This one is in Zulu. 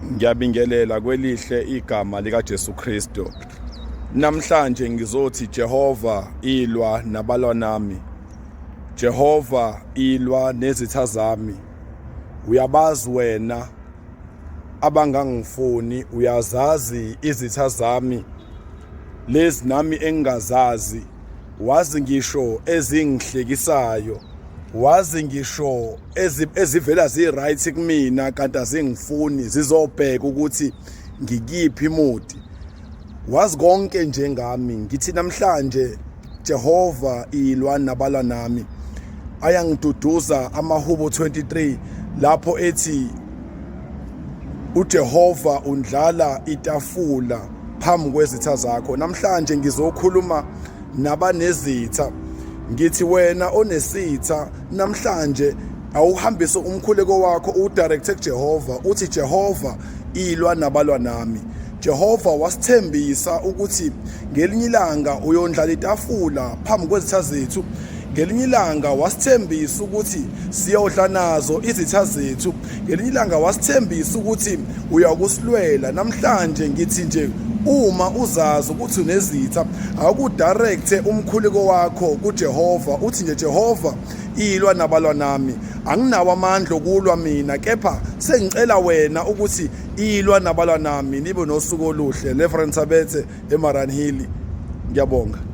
Ngiyabingelela kwelihle igama likaJesu Kristu. Namhlanje ngizothi Jehova ilwa nabalwa nami. Jehova ilwa nezitha zami. Uyabazi wena abangangifuni, uyazazi izitha zami lezi nami engingazazi. Wazi ngisho ezingihlekisayo, wazi ngisho ezivela zi-right kumina kanti azingifuni, zizobheka ukuthi ngikiphi imudi. Wazi konke nje ngami. Ngithi namhlanje Jehova ilwa nabalwa nami. Ayangiduduza amahubo 23 lapho ethi uJehova undlala itafula phambi kwezitha zakho. Namhlanje ngizokhuluma nabanezitha, ngithi wena onesitha namhlanje awuhambise umkhuleko wakho udirecte kuJehova, uthi Jehova ilwa nabalwa nami. Jehova wasithembisa ukuthi ngelinye ilanga uyondlala itafula phambi kwezitha zethu. Ngelinye ilanga wasithembisa ukuthi siyodla nazo izitha zethu. Ngelinye ilanga wasithembisa ukuthi uyakusilwela. Namhlanje ngithi nje uma uzazi ukuthi unezitha, awukudirecte umkhuleko wakho kuJehova, uthi nje Jehova ilwa nabalwa nami, anginawo amandla okulwa mina, kepha sengicela wena ukuthi ilwa nabalwa nami. Nibe nosuku oluhle. Reverend Thabethe eMaranhili, ngiyabonga.